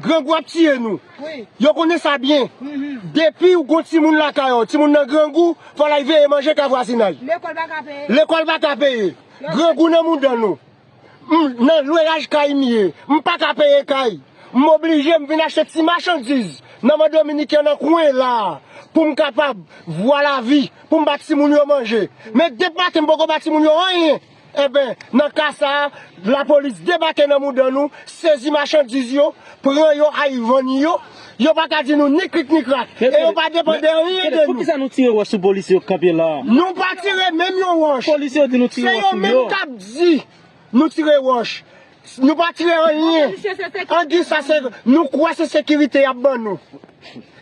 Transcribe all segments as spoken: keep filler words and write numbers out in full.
Grangou ap tiye nou. Yo konnen sa byen. Depi w gon timoun lakay ou, timoun nan grangou, fò l al veye manje ka vwazinay. Lekòl pa ka peye. Lekòl pa ka peye. Grangou nan mouda nou. M nan lweyaj kay m ye. M pa ka peye kay. M oblije m vin achte ti machandiz nan men Dominiken nan kwen la a pou m kapab vwa lavi, pou m ba timoun yo manje. Men depi maten m poko ba timoun yo anyen. Enben, nan ka sa a, lapolis debake nan mouda nou, sezi machandiz yo, pran yo, al vann yo. Yo pa ka di nou ni krik ni krak. E yo pa depann de anyen de nou. Poukisa nou tire wòch sou polisye yo k kanpe la a? Nou pa tire menm yon wòch. Polisye yo di nou tire wòch sou yo. Se yo menm k ap di nou tire wòch. Nou pa tire anyen. Angi sa se, nou kwè se sekirite y ap ban nou.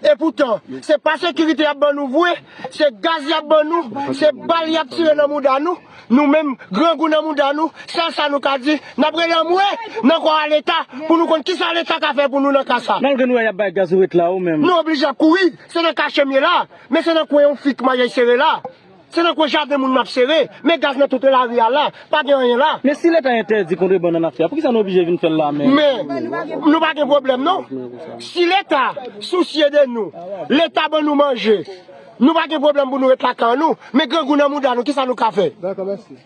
Epoutan, se pa sekirite y ap ban nou vre, se gaz y ap ban nou, se bal y ap tire nan mouda nou. Nou menm, grangou nan mouda nou, sèl sa nou ka di, n ap rele anmwe nan kò a Leta pou nou konn kisa Leta ka fè pou nou nan ka sa. Malgre nou wè y ap bay gaz ou ret la ou menm. Nou oblije ap kouri, se nan kache m ye la, men se nan kwen yon fi k maryaj sere la. Se nan kwen jaden moun m ap sere, men gaz nan tout lari a la, pa gen anyen la. Men si Leta entèdi kontrebann an ap fè, poukisa nou oblije vin fè l la menm? Men, nou pa gen pwoblèm non. Si Leta sousye de nou, Leta ban nou manje, nou pa gen pwoblèm pou nou ret lakay nou, men grangou nan mouda nou, kisa nou ka fè? Dakò, mèsi.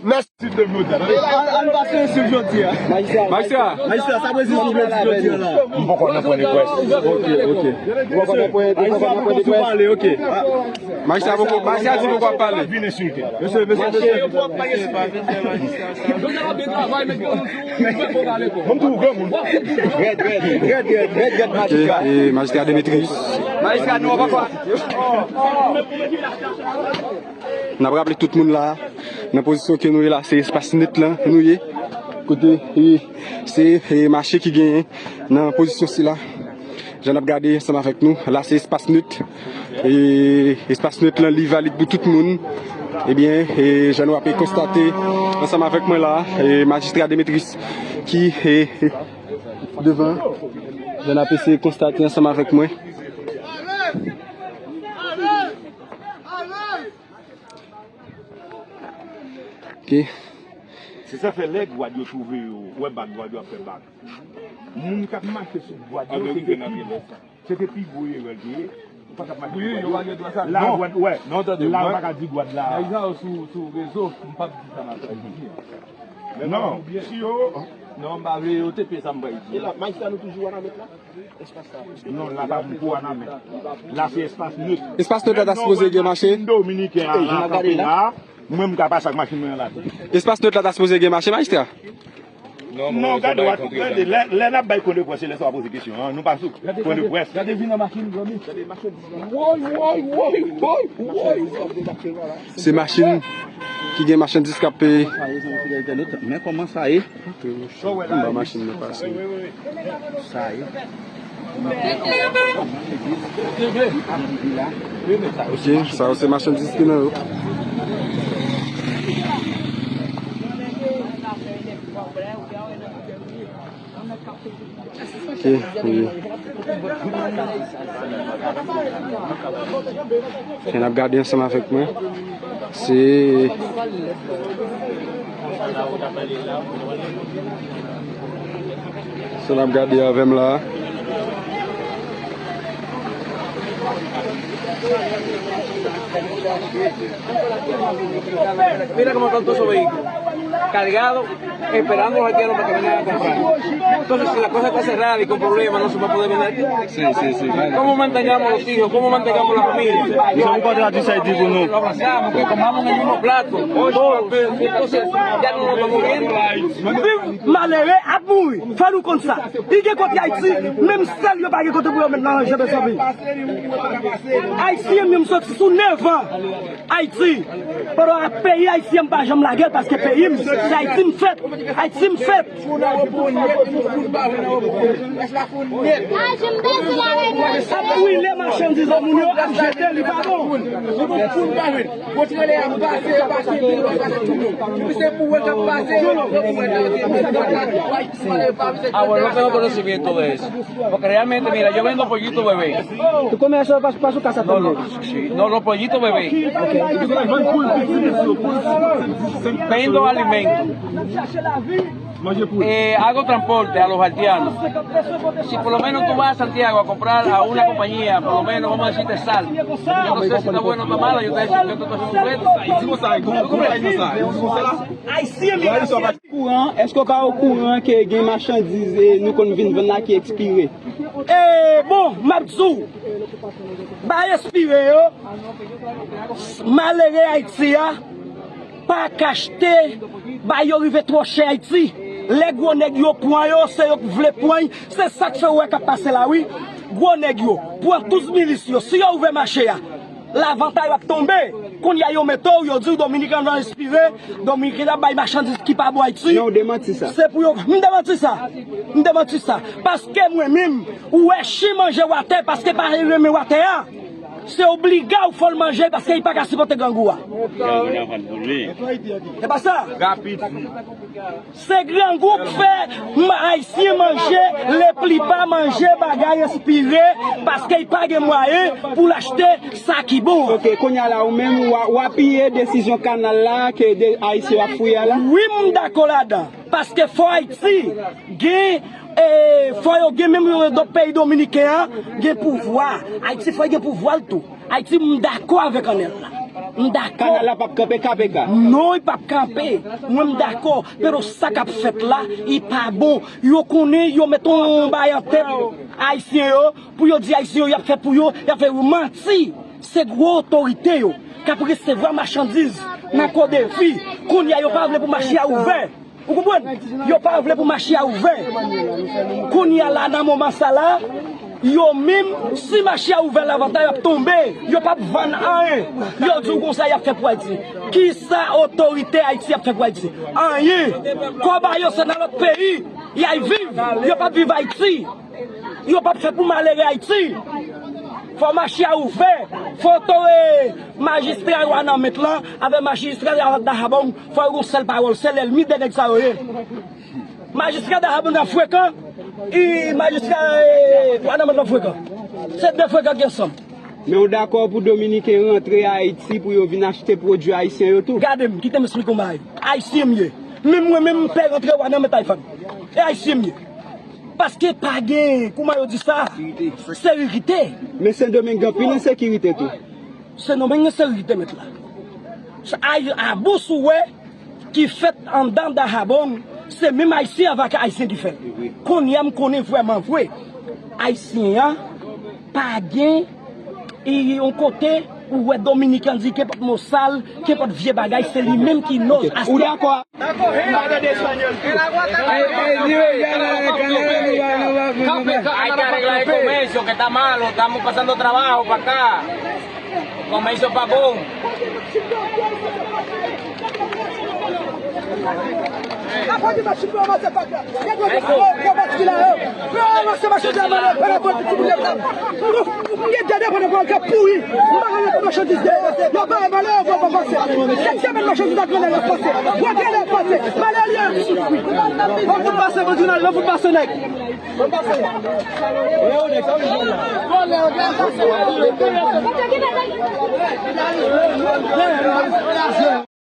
Mèsi. Al, al pase yon sou jodi a. Majistra. Majistra, sa prezidan nou vle di jodi a la? M poko nan pwen de près. Ok, ok. Ou poko nan pwen, ou poko nan pwen de près? Pale, ok. Majistra poko, majistra di poko ap pale. Vin ensilte. Mesye, mesye, mesye. Bon, m tou granmoun. Rèd, rèd, rèd, rèd, rèd, rèd, majistra. Ok, e majistra Demetrius. Majistra, nou an pa. N ap raple tout moun la, nan pozisyon ke nou ye la, se espas net lan nou ye. Kote, e, se, e, mache ki genyen nan pozisyon sila. Jan n ap gade ansanm avèk nou, la se espas net. E, espas net lan li valid pou tout moun. Ebyen, e, jan nou ap konstate ansanm avèk mwen la, e, majistra Demetrius ki, e, e, devan. Jan n ap eseye konstate ansanm avèk mwen. Ok. Se sa fè lè gwad yo twouve yo, wè bak gwad yo ap fè bak. Moun k ap mache sou gwad yo, se te pi, se te pi gwo erè l te ye. Ou pa t ap mache sou gwad yo. La, gwad, wè. Non, tande, la, ou pa ka di gwad la. Nèg sa yo sou, sou rezo, m p ap di sa m ap di. Non, si yo. Non, m pa vle yo te peye sa m bay di. E la, majistra nou toujou Wanament la? Non, la pa pou Wanament. La se espas net. Espas net la ta sipoze gen mache. Dominiken an la kanpe la. Mwen m ka pase ak machin mwen an la. Espas net la ta sipoze gen mache, majistra? Non, gade, w a tou gade. Lè, lè n ap bay kondepwès, se lè sa w a poze kesyon an. Nou pa sou kondepwès. Gade vin nan machin, zanmi. Woy, woy, woy, woy, woy. Se machin ki gen machandiz k ap, e, men kòman sa ye? M ba machin nan pase. Sa ye. Ok, sa yo se machandiz ki nan yo. Ok, wi. N ap gade ansanm avèk mwen. Se sa n ap gade avè m la. Mira cómo están todos esos vehículos cargados, esperando los haitianos para que vengan a comprar. Entonces, si la cosa está cerrada y con problemas, no se va a poder vender aquí. Sí, sí, sí, claro. ¿Cómo mantengamos los hijos? ¿Cómo mantengamos la familia? Yo, un contratista ahí, tipo, no. Lo abrazamos, que comamos en el mismo plato. Todo. Entonces, ya no nos vamos bien. Viv malere ap mouri. Fò nou konn sa. Li gen kote Ayiti, menm sèl yo pa gen kote pou yo met nan ranje, mezanmi. Ayisyen, menm soti sou nèf an. Ayiti. Pandan peyi Ayiti an, m pa janm lage l paske peyi m, se Ayiti m fèt. Ayiti m fèt. Ap brile machandiz moun yo, ap jete li pa bon. Ah, bueno, no tengo conocimiento de eso. Porque realmente, mira, yo vendo pollito bebé. ¿Tú comes eso para, para su casa también? Sí, no, los pollitos bebé. Vendo alimentos. Eh, hago transporte a los haitianos. Si por lo menos tú vas a Santiago a comprar a una compañía, por lo menos vamos a decirte sal. Yo no sé si está buena o está mala, yo te, yo te estoy haciendo un reto. Kouran, èske w pa okouran ke gen machandiz, eh, nou konn vin vann la ki ekspire? Eh, bon, m ap di w, bay ekspire yo, malere Ayiti a, pa ka achte, bay yo rive twò chè Ayiti. Lè gwo nèg yo pran yo, se yo k vle pran, se sa k fè w wè k ap pase la, wi. Gwo nèg yo pran tout milis yo. Si yo ouvè mache a, lavanta yo ap tonbe. Kounye a yo mete w, yo di w Dominiken an ekspire, Dominiken ap bay machandiz ki pa bon Ayiti. Non, w demanti sa. Se pou yo, m demanti sa. M demanti sa. Paske mwen menm, ou wè chen manje watè, paske pa renmen watè a. Se obliga w fò l manje paske li pa ka sipòte grangou a. E pa sa. Se grangou k fè m- Ayisyen manje, leplipa manje bagay ekspire paske li pa gen mwayen pou l achte sa ki bon an. Ok, kounye a la, ou menm, w a- w apiye desizyon kanal la ke de- Ayisyen yo ap fouye a la? Wi, m dakò ladan. Paske fò Ayiti gen, eh, fò yo gen menm yo dòt peyi dominiken an, gen pouvwa. Ayiti fò y gen pouvwa l tou. Ayiti, m dakò avèk Anèl la. M dakò. Kanal la p ap kanpe K P K? Non, li p ap kanpe. Mwen, m dakò. Pero sa k ap fèt la, li pa bon. Yo konnen, yo met yon bagay an tèt Ayisyen yo, pou yo di Ayisyen yo, y ap fè pou yo, y ap fè yo manti. Se gwo otorite yo k ap resevwa machandiz nan Kodefi. Kounye a, yo pa vle pou mache a ouvè. Ou konprann? Yo pa vle pou mache a ouvè. Kounye a la, nan moman sa la, yo menm, si mache a ouvè, lavanta yo ap tonbe. Yo p ap vann anyen. Yo di w konsa y ap fè pou Ayiti. Kisa otorite Ayiti ap fè pou Ayiti? Anyen. Kòb a yo se nan lòt peyi y al viv. Yo p ap viv Ayiti. Yo p ap fè pou malere Ayiti. Fò mache a ouvè. Fò to- eh, majistra Wanament lan avèk majistra Dajabón, fò yo gon sèl pawòl, sèl ènmi de nèg sa yo ye. Majistra Dajabón nan frekan, e majistra, eh, Wanament lan frekan. Se de frekan ki ansanm. Men w dakò pou Dominiken rantre Ayiti pou yo vin achte pwodui ayisyen yo tou? Gade m, kite m esplike w yon bagay. Ayisyen m ye. Menm mwen menm, m pè rantre Wanament, Ayifan. E Ayisyen m ye. Paske pa gen, kouman yo di sa? Sekirite. Men Sendomeng gen anpil ensekirite tou. Sendomeng gen sekirite, mèt la. Sa, ay- abous ou wè ki fèt anndan Dajabón, se menm Ayisyen avèk Ayisyen ki fè l. Kounye a, m konnen vrèman vre. Ayisyen an pa gen, e, yon kote ou wè Dominiken di kenpòt mo sal, kenpòt vye bagay, se li menm ki noz. Ou dakò? Hay que arreglar el comercio, que está malo, estamos pasando trabajo para acá. Comercio pa bon. Apre di machin pou avanse pa. Nèg yo te fò, fò baskil la yo. Yo avanse machin la, mande pa rapò ti moun yo la. M gen dènye pandan pou al ka pouri. M pa gen machandiz de. Yo pa malè yo pa pase. Setyèm machandiz la grenn la pase. Wa grenn la pase. Malè li an soufri. An fout pase, ban jounal, an fout pase nèg.